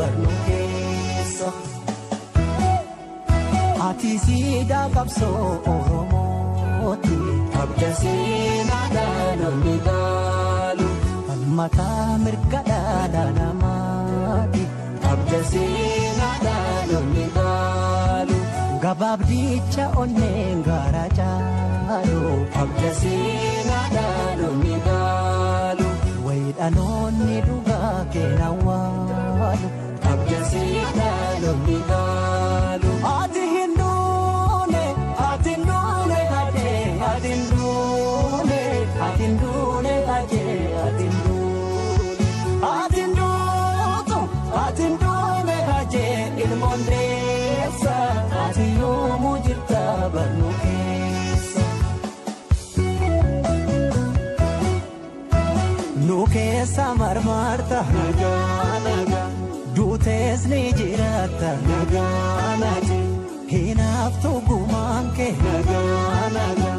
barnu keessa. Ati siidaa qabsoo Oromooti. Qabda seenaa dhaloonni dhaalu. Falmataa mirga dhala namaati. Qabda seenaa dhaloonni dhaalu. Gabaabdicha onneen gaara caalu. Qabda seenaa dhaloonni dhaalu. Wayi dhaloonni dhugaa keena waalu. Qabda seenaa dhaloonni dhaalu. Ati hin duune, ati hin duune hajee, ati hin duune, ati hin duune hajee, ati hin duune. Ati hin duutu, ati hin duune hajee, ilmoon deessa, ati yoomuu jirta barnu keessa. Nu keessa marmarta, nagaa nagaa. Duutees ni jiraata, nagaa nagaa. Hinaaftuu gumaan kee, nagaa nagaa.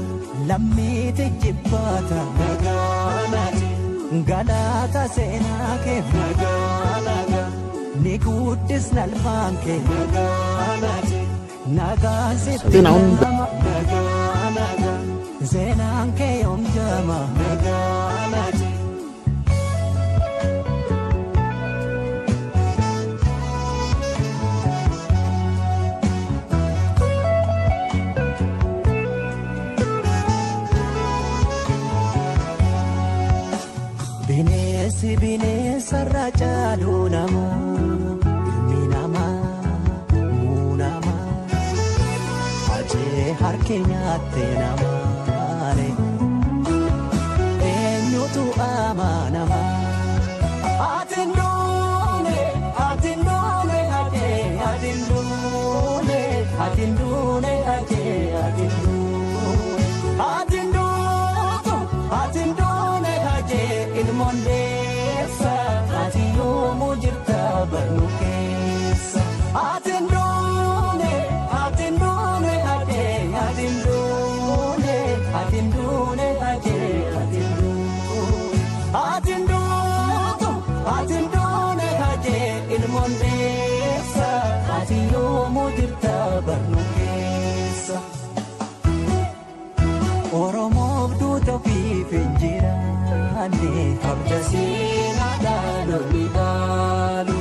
Lammiitti jibbaata, nagaa nagaa. Galaata seenaa kee, nagaa nagaa. Ni guddisna alfaan kee, nagaa nagaa. Nagaan sitti nama, nagaa nagaa. Seenaan kee yoom jama, nagaa nagaa. Bineensi bineensarra caalu nama, ilmi namaa muunama. Ajee harki nyaatte namaare, eenyutu amanama? Ati hin duune, ati hin duune hajee, ati hin duune, ati hin duune hajee, ati hin duune. Ati hin duutu, ati hin duune hajee, ilmoon deessa, ati yoomuu jirta barnu keessa. Ati hin duune, ati hin duune hajee, ati hin duune, ati hin duune hajee, ati hin duune. Ati hin duutu, ati hin duune hajee, ilmoon deessa, ati yoomuu jirta barnu keessa. Oromoof duuta ofiif hin jiraanne. Qabda seenaa dhaloonni dhaalu.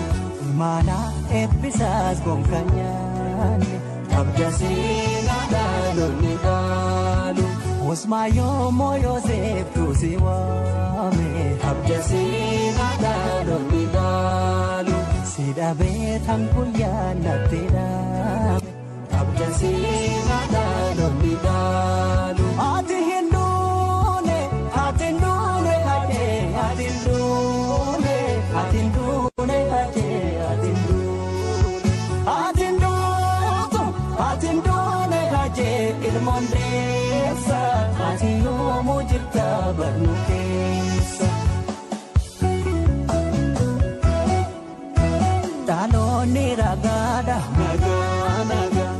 Imaana eebbisaas gonka nyaanne. Qabda seenaa dhaloonni dhaalu. Usmaayoo mooyooseef si waame. Qabda seenaa dhaloonni dhaalu. Si dhabee tan guyyaa natti dhaame. Qabda seenaa dhaloonni dhaalu. Ati hin duune, ati hin duune hajee, ati hin duune, ati hin duune hajee, ati hin duune. Ati hin duutu, ati hin duune hajee, ilmoon deessa, ati yoomuu jirta barnu keessa. Dhaloonni ragaadha, nagaa nagaa.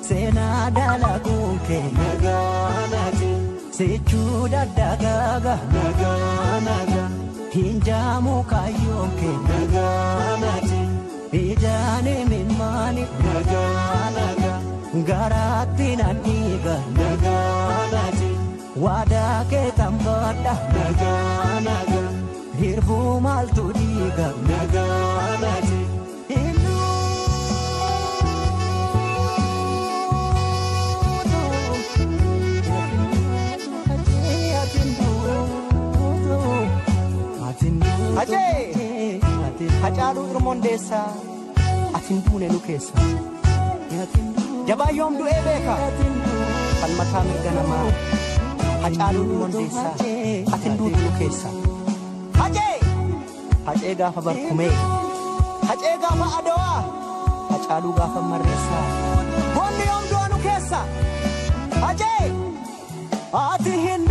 Seenaa dalaguun kee, nagaa nagaa. Sichuu daddagaaga, nagaa nagaa. Hin jaamu kaayyoon kee, nagaa nagaa. Ijaan imimmaani, nagaa nagaa. Garaatti nan dhiiga, nagaa nagaa. Waadaa kee tambadha, nagaa nagaa. Hirbuu maaltu dhiiga, nagaa nagaa. Hajee! Hacaaluu Ilmoon deessaa, ati hin duune nu keessa. Jabaa yoom du'ee beeka, falmataa mirga namaa. Hacaaluu Ilmoon deessaa, ati hin duutu nu keessa. Hajee! Hacee gaafa barkumee, hacee gaafa adawaa, Hacaaluu gaafa marreessaa. Goonni yoom du'a nu keessa. Hajee! Ati hin